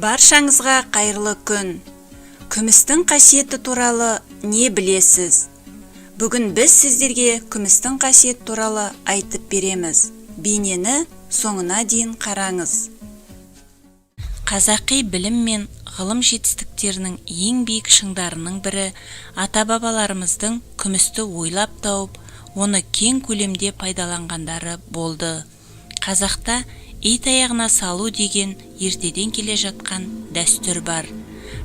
Баршаңызға қайырлы күн! Күмістің қасиеті туралы не білесіз? Бүгін біз сіздерге күмістің қасиеті туралы айтып береміз. Бейнені соңына дейін қараңыз. Қазақи білім мен ғылым жетістіктерінің ең биік шыңдарының бірі ата-бабаларымыздың күмісті ойлап тауып, оны кең көлемде пайдаланғандары болды. Қазақта ит аяғына салу деген ертеден келе жатқан дәстүр бар.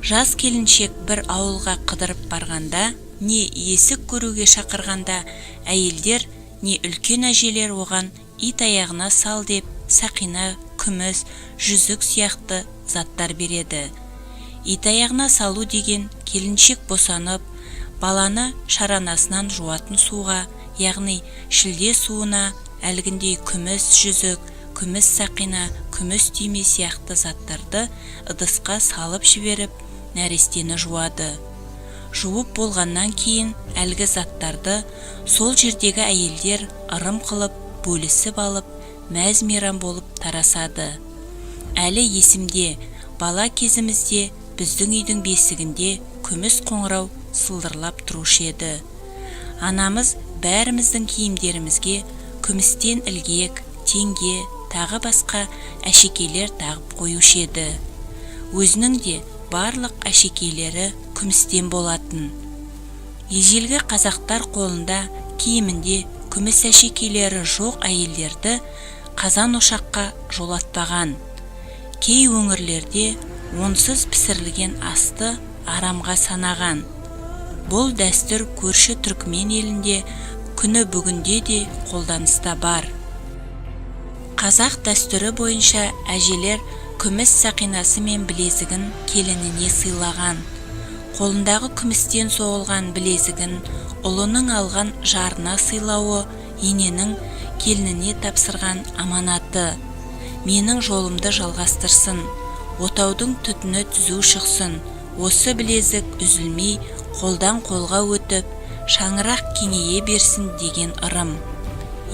Жас келіншек бір ауылға қыдырып барғанда, не есік көруге шақырғанда әйелдер не үлкен әжелер оған ит аяғына сал деп сақина, күміс жүзік сияқты заттар береді. Ит аяғына салу деген келіншек босанып, баланы шаранасынан жуатын суға, яғни шілде суына әлгіндей күміс жүзік, күміс сақина, күміс түйме сияқты заттарды ыдысқа салып жіберіп, нәрестені жуады. Жуып болғаннан кейін әлгі заттарды сол жердегі әйелдер ырым қылып бөлісіп алып, мәз-мейрам болып тарасады. Әлі есімде, бала кезімізде біздің үйдің бесігінде күміс қоңырау сылдырлап тұрушы еді. Анамыз бәріміздің киімдерімізге күмістен ілгек, теңге, тағы басқа әшекейлер тағып қоюшы еді. Өзінің де барлық әшекейлері күмістен болатын. Ежелгі қазақтар қолында, киімінде күміс әшекейлері жоқ әйелдерді қазан-ошаққа жолатпаған. Кей өңірлерде онсыз пісірілген асты арамға санаған. Бұл дәстүр көрші түркімен елінде күні бүгінде де қолданыста бар. Қазақ дәстүрі бойынша әжелер күміс сақинасы мен білезігін келініне сыйлаған. Қолындағы күмістен соғылған білезігін ұлының алған жарына сыйлауы ененің келініне тапсырған аманаты. Менің жолымды жалғастырсын, отаудың түтіні түзу шықсын, осы білезік үзілмей қолдан қолға өтіп, шаңырақ кеңейе берсін деген ырым.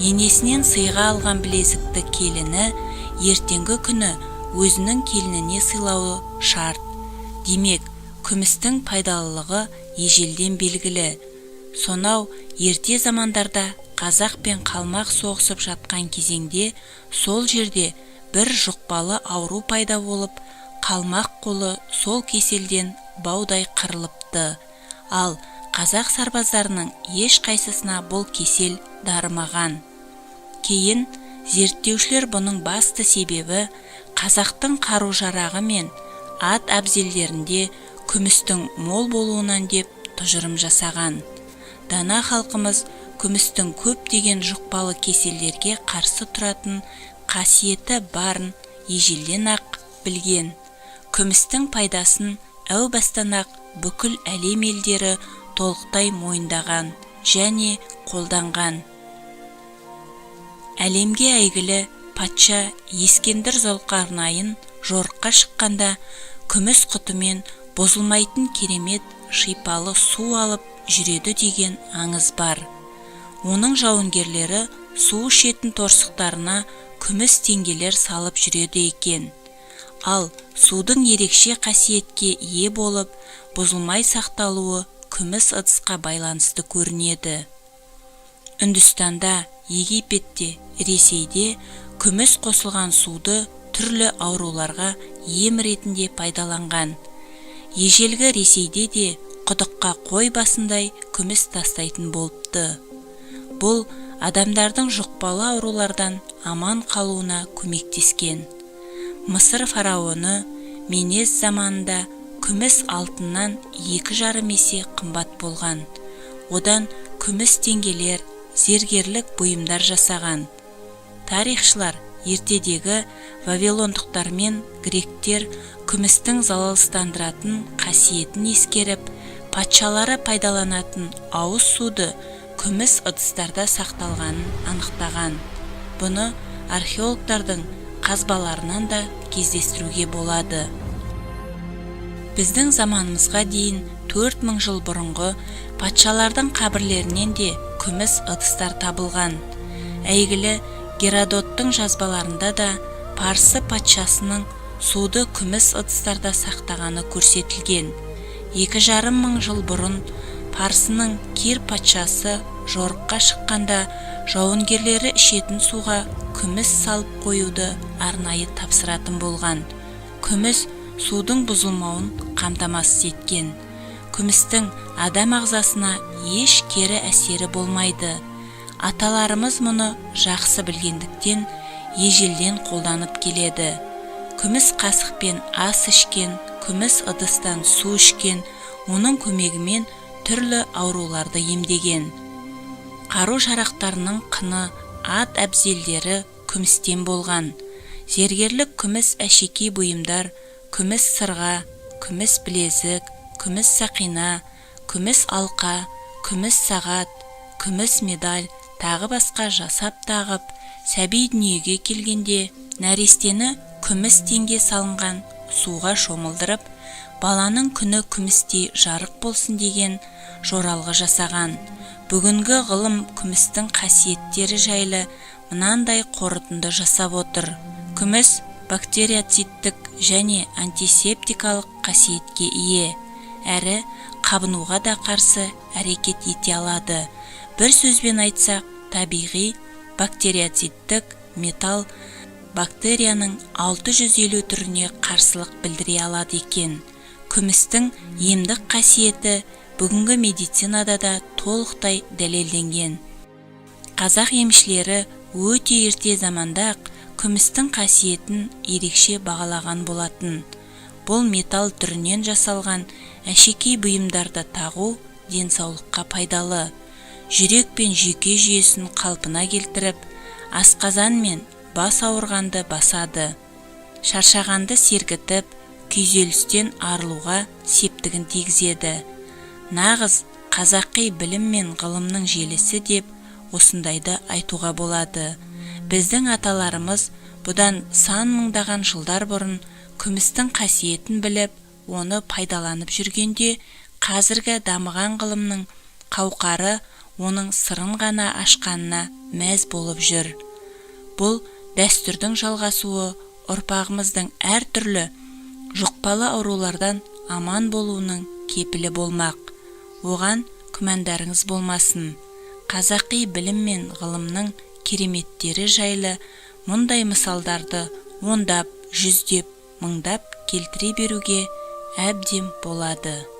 Енесінен сыйға алған білезікті келіні ертеңгі күні өзінің келініне сыйлауы шарт. Демек, күмістің пайдалылығы ежелден белгілі. Сонау ерте замандарда қазақ пен қалмақ соғысып жатқан кезеңде сол жерде бір жұқпалы ауру пайда болып, қалмақ қолы сол кеселден баудай қырылыпты. Ал қазақ сарбаздарының ешқайсысына бұл кесел дарымаған. Кейін зерттеушілер бұның басты себебі қазақтың қару-жарағы мен ат әбзелдерінде күмістің мол болуынан деп тұжырым жасаған. Дана халқымыз күмістің көптеген жұқпалы кеселдерге қарсы тұратын қасиеті барын ежелден-ақ білген. Күмістің пайдасын әу бастан-ақ бүкіл әлем елдері толықтай мойындаған және қолданған. Әлемге әйгілі патша Ескендір Зұлқарнайын жорыққа шыққанда күміс құтымен бұзылмайтын керемет шипалы су алып жүреді деген аңыз бар. Оның жауынгерлері су ішетін торсықтарына күміс теңгелер салып жүреді екен. Ал судың ерекше қасиетке ие болып, бұзылмай сақталуы күміс ыдысқа байланысты көрінеді. Үндістанда, Египетте, Ресейде күміс қосылған суды түрлі ауруларға ем ретінде пайдаланған. Ежелгі Ресейде де құдыққа қой басындай күміс тастайтын болыпты. Бұл адамдардың жұқпалы аурулардан аман қалуына көмектескен. Мысыр фараоны Менес заманында күміс алтыннан 2,5 есе қымбат болған. Одан күміс теңгелер, зергерлік бұйымдар жасаған. Тарихшылар ертедегі вавилондықтар мен гректер күмістің залалсыздандыратын қасиетін ескеріп, патшалары пайдаланатын ауыз суды күміс ыдыстарда сақталғанын анықтаған. Бұны археологтардың қазбаларынан да кездестіруге болады. Біздің заманымызға дейін 4000 жыл бұрынғы патшалардың қабірлерінен де күміс ыдыстар табылған. Әйгілі Геродоттың жазбаларында да парсы патшасының суды күміс ыдыстарда сақтағаны көрсетілген. 2500 жыл бұрын Парсының Кир патшасы жорыққа шыққанда жауынгерлері ішетін суға күміс салып қоюды арнайы тапсыратын болған. Күміс судың бұзылмауын қамтамасыз еткен. Күмістің адам ағзасына еш кері әсері болмайды. Аталарымыз мұны жақсы білгендіктен ежелден қолданып келеді. Күміс қасықпен ас ішкен, күміс ыдыстан су ішкен, оның көмегімен түрлі ауруларды емдеген. Қару-жарақтарының қыны, ат әбзелдері күмістен болған. Зергерлік күміс әшекей бұйымдар, күміс сырға, күміс білезік, күміс сақина, күміс алқа, күміс сағат, күміс медаль тағы басқа жасап тағып, сәби дүниеге келгенде нәрестені күміс теңге салынған суға шомылдырып, баланың күні күмістей жарық болсын деген жоралғы жасаған. Бүгінгі ғылым күмістің қасиеттері жайлы мынандай қорытынды жасап отыр. Күміс бактериоциттік және антисептикалық қасиетке ие, әрі қабынуға да қарсы әрекет ете алады. Бір сөзбен айтсақ, табиғи бактериоциттік металл бактерияның 650 түріне қарсылық білдіре алады екен. Күмістің емдік қасиеті бүгінгі медицинада да толықтай дәлелденген. Қазақ емшілері өте ерте заманда-ақ күмістің қасиетін ерекше бағалаған болатын. Бұл металл түрінен жасалған әшекей бұйымдарды тағу денсаулыққа пайдалы. Жүрек пен жүйке жүйесін қалпына келтіріп, асқазан мен бас ауырғанды басады. Шаршағанды сергітіп, күйзелістен арылуға септігін тигізеді. Нағыз қазақи білім мен ғылымның желісі деп осындайды айтуға болады. Біздің аталарымыз бұдан сан мыңдаған жылдар бұрын күмістің қасиетін біліп, оны пайдаланып жүргенде, қазіргі дамыған ғылымның қауқары оның сырын ғана ашқанына мәз болып жүр. Бұл дәстүрдің жалғасуы ұрпағымыздың әртүрлі жұқпалы аурулардан аман болуының кепілі болмақ. Оған күмәндарыңыз болмасын. Қазақи білім мен ғылымның кереметтері жайлы мұндай мысалдарды ондап, жүздеп, мыңдап келтіре беруге әбден болады.